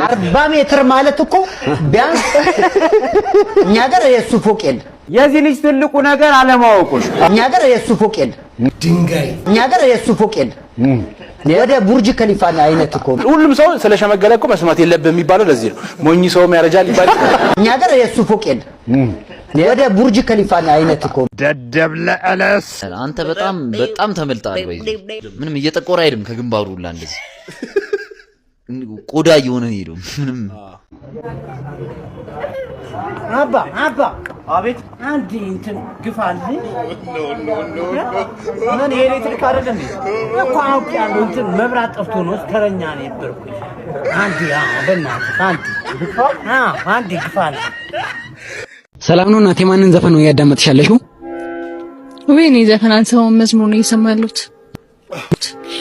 40 ሜትር ማለት እኮ ቢያንስ እኛ ሀገር የእሱ ፎቅ የለም። የዚህ ልጅ ትልቁ ነገር አለማወቁ ነው። እኛ ሀገር የእሱ ፎቅ የለም። ድንጋይ። እኛ ሀገር የእሱ ፎቅ የለም። ወደ ቡርጅ ከሊፋ አይነት እኮ። ሁሉም ሰው ስለሸመገለ እኮ መስማት የለብህም የሚባለው ለዚህ ነው። ሞኝ ሰውም ያረጃል ይባላል። እኛ ሀገር የእሱ ፎቅ የለም። ወደ ቡርጅ ከሊፋ አይነት እኮ። ደደብ ለዕለስ። አንተ በጣም በጣም ተመልጠሃል። ወይ ምንም እየጠቆረ አይሄድም ከግንባሩ ሁላ እንደዚህ ቆዳ እየሆነ ነው የሄደው። ምንም። አባ አባ፣ አቤት። አንድ እንትን ግፋልኝ። ምን የኤሌክትሪክ አይደል እንዴ? እኮ አውቄያለሁ። እንትን መብራት ጠፍቶ ነው፣ ተረኛ ነበርኩኝ። አንዴ፣ አዎ፣ በእናትህ አንዴ፣ አዎ፣ አንዴ ግፋልኝ። ሰላም ነው እናቴ? ማንን ዘፈን ነው እያዳመጥሽ ያለሽው? ወይ እኔ ዘፈን አልሰማም፣ መዝሙር ነው እየሰማ ያለሁት።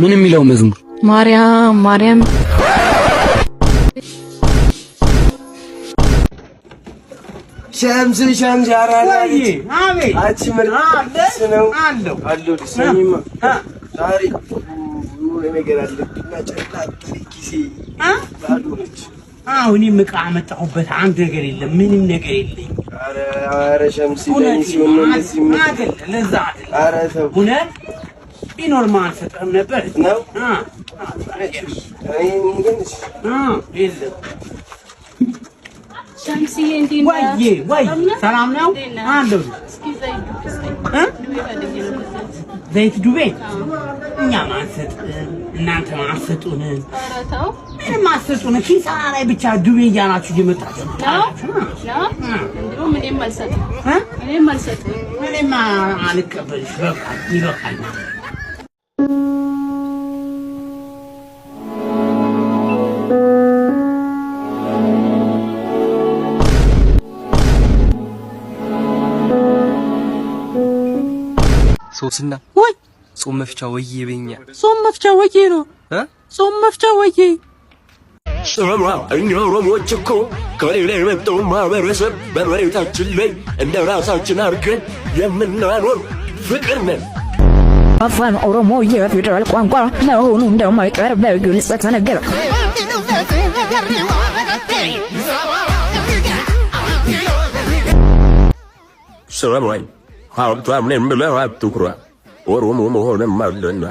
ምን የሚለው መዝሙር? ማርያም ማርያም። ሸምስ ሸምስ ያራዳ። ወይ አቤት። አንቺ ምርጥ ነው። አለሁ። አለሁ። ሰሚማ፣ ዛሬ የሆነ ነገር አለብኝና ጨቅላ ኪሴ ባዶ ነች። አዎ፣ እኔም ዕቃ አመጣሁበት አንድ ነገር የለም፣ ምንም ነገር የለኝም። ኧረ ኧረ ሸምስ፣ ለእኔ ሲሆን ነው እንደዚህ አይደለ፣ ለዛ አይደለ። ኧረ ተው። እውነት ቢኖር አልሰጥህም ነበር። ነው። አ እኔ ግን አ የለም። ሸምስዬ፣ እንዴት ነህ? ወይዬ ወይ፣ ሰላም ነው አለሁ። እስኪ ዘይት ስጠኝ። እ? ዱቤ ፈልጌ ነው ዘይት። ዘይት ዱቤ እኛም አንሰጥም፣ እናንተም አትሰጡንም። ኧረ ተው። ምንም አትሰጡንም። ኪሳራ ላይ ብቻ ዱቤ እያላችሁ እየመጣችሁ ነው ነው፣ እንዲሁም እኔም አልሰጥም። እ? እኔም አልሰጥም። እኔም አልቀበልሽ። በቃ ይበቃል። ሶስና። ወይ። ጾም መፍቻ ወዬ በኛ። ጾም መፍቻ ወዬ ነው። እ? ጾም መፍቻ ወዬ። እኛ ኦሮሞዎች እኮ ከሌላ የመጣውን ማህበረሰብ በመሬታችን ላይ እንደ ራሳችን አድርገን የምናኖር ፍቅር ነን። አፋን ኦሮሞ የፌዴራል ቋንቋ መሆኑ እንደማይቀር በግልጽ ተነገረ። ስማኝ፣ ሀብታም ነኝ ብለህ አትኩራ። ኦሮሞ መሆንም አለና።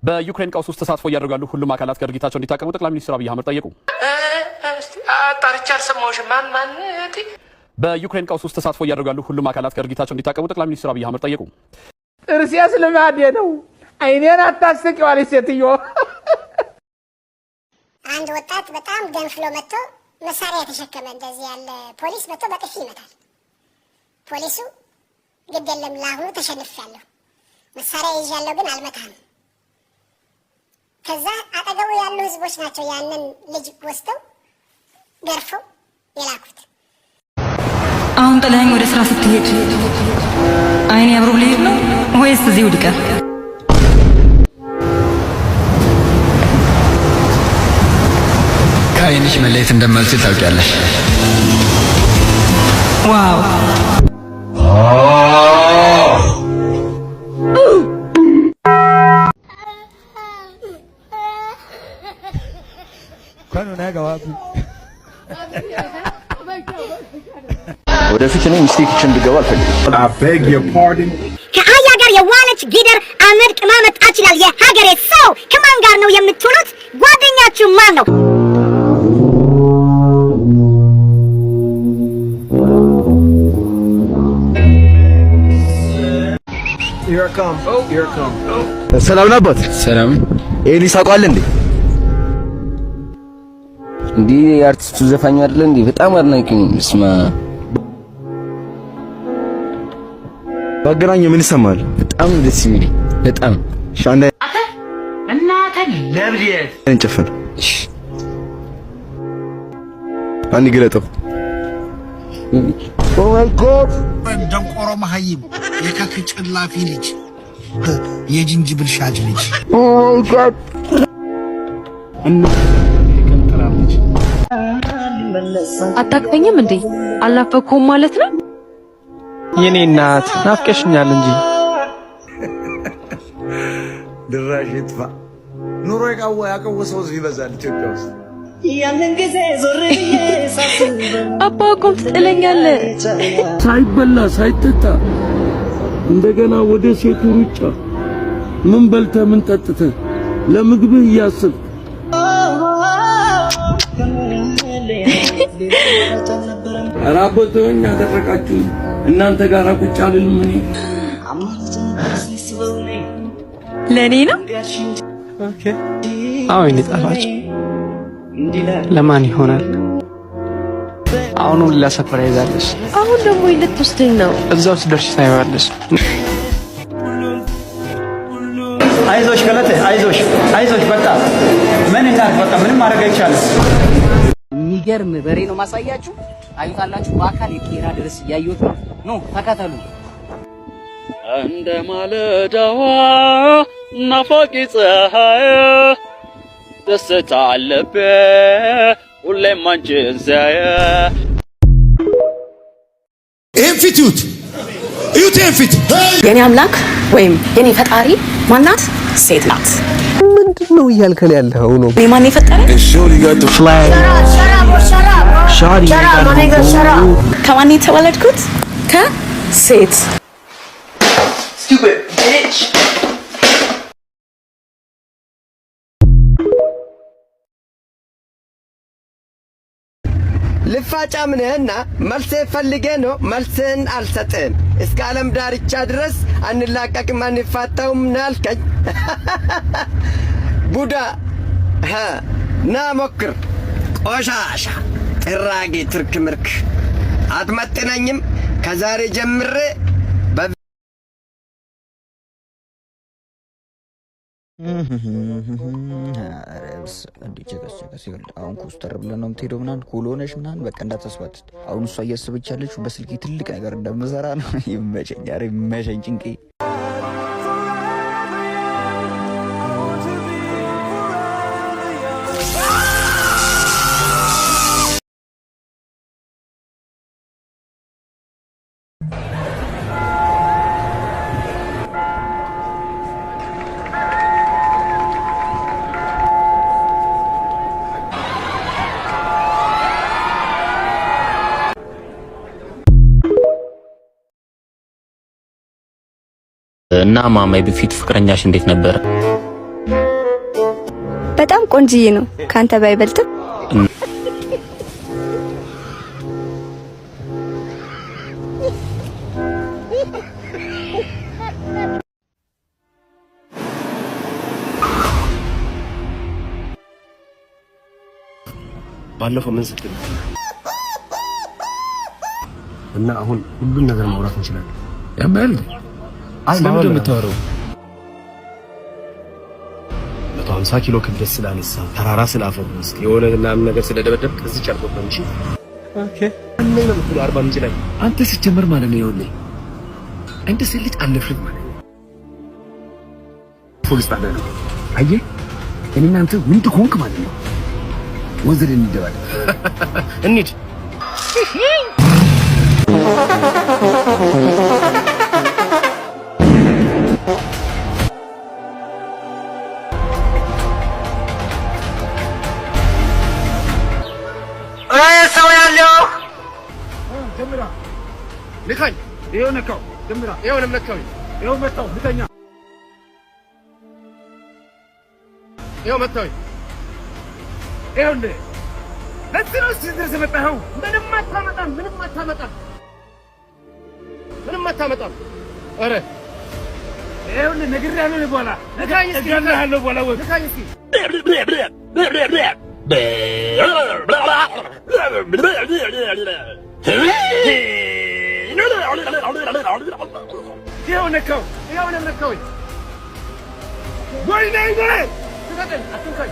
በዩክሬን ቀውስ ውስጥ ተሳትፎ እያደረጉ ያሉ ሁሉም አካላት ከድርጊታቸው እንዲታቀቡ ጠቅላይ ሚኒስትር አብይ አህመድ ጠየቁ። አጣርቼ አልሰማሁሽም። ማን ማን? በዩክሬን ቀውስ ውስጥ ተሳትፎ እያደረጉ ያሉ ሁሉም አካላት ከድርጊታቸው እንዲታቀቡ ጠቅላይ ሚኒስትር አብይ አህመድ ጠየቁ። ጥርሴስ ልማዴ ነው። አይኔን አታስቂው አለች ሴትዮ። አንድ ወጣት በጣም ገንፍሎ መጥቶ መሳሪያ የተሸከመ እንደዚህ ያለ ፖሊስ መጥቶ በጥፊ ይመታል። ፖሊሱ ግድ የለም፣ ለአሁኑ ተሸንፌያለሁ፣ መሳሪያ ይዣለሁ፣ ግን አልመታህም። ከዛ አጠገቡ ያሉ ህዝቦች ናቸው ያንን ልጅ ወስደው ገርፈው የላኩት። አሁን ጥለኸኝ ወደ ስራ ስትሄድ አይኔ አብሮ ሊሄድ ነው ወይስ እዚሁ ልቀር? ከአይንሽ መለየት እንደማልችል ታውቂያለሽ። Wow. Kwani unaweka wapi? ወደፊት እኔ ሚስቴ kitchen እንድገባ አልፈልግም። I beg your pardon. ከአህያ ጋር የዋለች ጊደር አመድ ቅማ መጣች ይላል የሀገሬ ሰው። ከማን ጋር ነው የምትውሉት? ጓደኛችሁ ማን ነው? Here I come. Oh, here I come. ሰላም ነው አባት። ሰላም። ይሄን ልጅ ታውቀዋለህ እንዴ? እንዲህ የአርቲስቱ ዘፋኝ አይደለ እንዴ? በጣም አድናቂ ነኝ። ስማ። ባገናኘ ምን ይሰማል? በጣም ደስ የሚለኝ በጣም። እሺ፣ አንድ እናተ ለብዴት። እንጨፍን። እሺ፣ አንድ ግለጠው። Oh my God. ደንቆሮ መሀይም፣ የከክ ጭላፊ ልጅ፣ የጅንጅብል ሻጭ ልጅ። Oh my God. እና ቀንጥራለች። አታቅፈኝም እንዴ? አልናፈቅኩም ማለት ነው? የኔ እናት ናፍቀሽኛል እንጂ። ድራሽ ይጥፋ። ኑሮ ያቀወሰው ህዝብ ይበዛል ኢትዮጵያ ውስጥ። ያንን ጊዜ ዞር ብዬ አባ እኮ ትጥለኛለህ። ሳይበላ ሳይጠጣ እንደገና ወደ ሴቱ ሩጫ። ምን በልተህ ምን ጠጥተህ ለምግብህ እያሰብክ። ኧረ አቦተውኝ አደረቃችሁ። እናንተ ጋር ቁጭ አልልም እኔ። ለእኔ ነው? አዎ የኔ ጣፋጭ፣ ለማን ይሆናል? አሁኑ ሌላ surprise አለሽ። አሁን ደግሞ ልትወስደኝ ነው? እዛው ስደርሽ ታይዋለሽ። አይዞሽ ገለቴ፣ አይዞሽ፣ አይዞሽ። በቃ ምን እናድርግ? በቃ ምንም ማድረግ አይቻልም። የሚገርም በሬ ነው ማሳያችሁ። አዩታላችሁ። በአካል የቄራ ድረስ እያየሁት ነው። ኑ ተከተሉ። እንደ ማለዳዋ ናፋቂ ፀሐይ ደስታ አለቤ ሁሌም አንቺን ሳይ። ይህን ፊት እዩት፣ እዩት፣ ይህን ፊት። የኔ አምላክ ወይም የኔ ፈጣሪ ማናት? ሴት ናት። ምንድን ነው እያልከን ያለኸው ነው? እኔ ማን የፈጠረ? ከማን የተወለድኩት? ከሴት። Stupid bitch. ልፋጫም ነህና መልሴ ፈልጌ ነው፣ መልስህን አልሰጥህም። እስከ ዓለም ዳርቻ ድረስ አንላቀቅም አንፋታውም ነው ያልከኝ። ቡዳ ና ሞክር። ቆሻሻ ጥራጊ ትርክ ምርክ አትመጥነኝም። ከዛሬ ጀምሬ። ቸከስ አሁን ኮስተር ብለን ነው የምትሄደው ምናምን cool ሆነሽ ምናምን በቃ እንዳታስባትት። አሁን እሷ እያሰበች ያለችው በስልኬ ትልቅ ነገር እንደምሰራ ነው። ይመቸኝ፣ ኧረ ይመቸኝ ጭንቄ። እና ማማ በፊት ፍቅረኛሽ እንዴት ነበር? በጣም ቆንጅዬ ነው፣ ካንተ ባይበልጥም። ባለፈው ምን ስትል እና አሁን ሁሉን ነገር ማውራት እንችላለን። ያማል። ስለምንድን ነው የምታወራው? 150 ኪሎ ክብደት ስላነሳ፣ ተራራ ስላፈረስክ፣ የሆነ ምናምን ነገር ስለደበደብክ እዚህ ጨርቆ እንጂ okay ምን ነው የምትለው? 4 ምንጭ ላይ አንተ ሲጀመር ማለት ነው ይኸውልህ እንደ ሴት ልጅ አለፍልህ ማለት ነው። ፖሊስ ጣቢያ ነው። አየህ እኔ እና አንተ ወንድ ከሆንክ ማለት ነው ወንዝ ላይ እንደባለን እንሂድ። ሰው ያለው ንካኝ። ይኸው ነካው። ጀምራ ይኸው ነካው። ይኸው መታው። ምተኛ። ይኸው መታው። ይኸውልህ ለዚህ ነው እዚህ ድረስ የመጣኸው። ምንም አታመጣም። ምንም አታመጣም። ምንም አታመጣም። ኧረ ይኸውልህ ነግሬሃለሁ። እኔ በኋላ ንካኝ እስኪ። እገልሃለሁ በኋላ ወይ ንካኝ እስኪ። ይኸው ነካው። ይኸው ነካው። ወይኔ ወይኔ! ልቀቀኝ፣ አትንካኝ።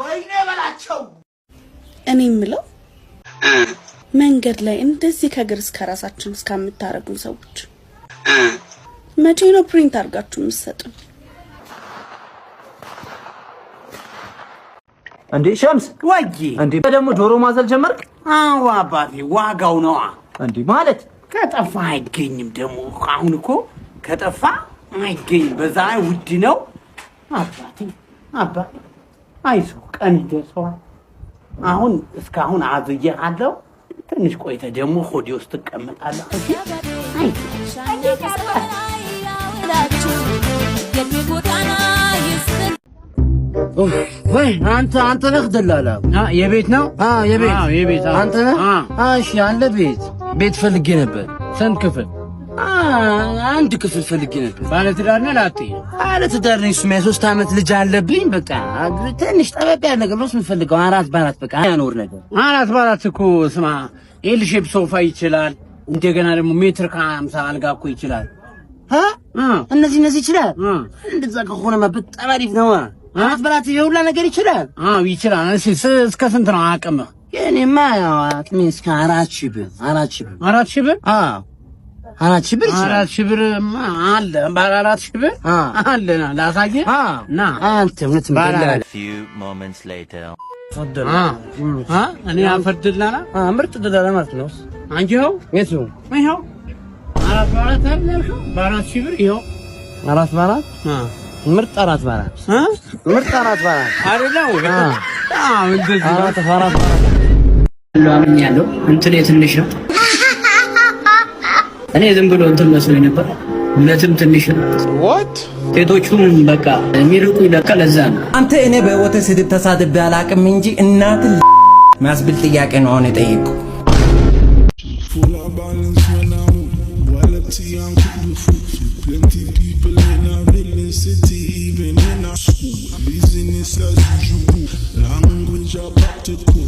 ወይኔ በላቸው። እኔ የምለው መንገድ ላይ እንደዚህ ከእግር እስከ ራሳችን እስከምታረጉን ሰዎች መቼ ነው print አድርጋችሁ የምትሰጡን? እንዴ ሸምስ፣ ወይ እንዴ ደግሞ ዶሮ ማዘል ጀመርክ? አዎ አባቴ፣ ዋጋው ነዋ። እንዴ ማለት ከጠፋ አይገኝም። ደግሞ አሁን እኮ ከጠፋ አይገኝም። በዛ ላይ ውድ ነው አባቴ። አባ አይዞህ፣ ቀን ደርሰዋል። አሁን እስካሁን አዝዬሃለሁ። ትንሽ ቆይተህ ደግሞ ሆዴ ውስጥ ትቀመጣለህ። እሺ? አይዞህ። ወይ አንተ ነህ ደላላ? የቤት ነው? የቤት የቤት አንተ ነህ? እሺ፣ አለ ቤት ቤት ፈልጌ ነበር። ስንት ክፍል? አንድ ክፍል ፈልጌ ነበር። ባለ ትዳር ነህ? ላጤ? ባለ ትዳር ነኝ። እሱማ የ3 ዓመት ልጅ አለብኝ። በቃ ትንሽ ጠበብ ያለ ነገር ነው የምፈልገው። 4 በ4 በቃ ያኖር ነገር። 4 በ4 እኮ ስማ፣ L shape ሶፋ ይችላል። እንደገና ደግሞ ሜትር ከ50 አልጋ እኮ ይችላል። እነዚህ ይችላል። እንደዛ ከሆነማ በጣም አሪፍ ነው። 4 በ4 የሁላ ነገር ይችላል። አዎ ይችላል። እሺ እስከ ስንት ነው አቅምህ? የእኔማ ያው አቅሜ እስከ 4,000 ብር፣ 4,000 ብር። 4,000 ብር? አዎ፣ 4,000 ብር ይችላል። 4,000 ብር አለ። ባለ 4,000 ብር አለ። ና ላሳየህ። ና። አንተ እውነት ባለ Few moments later. እኔ አፈር ደላላ፣ ምርጥ ደላላ ማለት ነው። አንቺ ይኸው የቱ? ይኸው 4 በ4 አይደል ያልከው? በ4,000 ብር ይኸው። 4 በ4፣ ምርጥ 4 በ4፣ ምርጥ 4 በ4 አይደለም ወይ? አዎ እንደዚህ ነው። 4 በ4። አምኛለሁ። እንትኔ ትንሽ ነው። እኔ ዝም ብሎ እንትን መስሎኝ ነበር። እውነትም ትንሽ ነው። ሴቶቹም በቃ የሚርቁኝ ለካ ለዛ ነው። አንተ እኔ በህይወቴ ስድብ ተሳድቤ አላቅም እንጂ እናትን የሚያስብል ጥያቄ ነው አሁን የጠየቁ። Full of balance when I move. Boil up tea and cook the food. Plenty people in a village city, even in a school. Business as usual. Language a practical.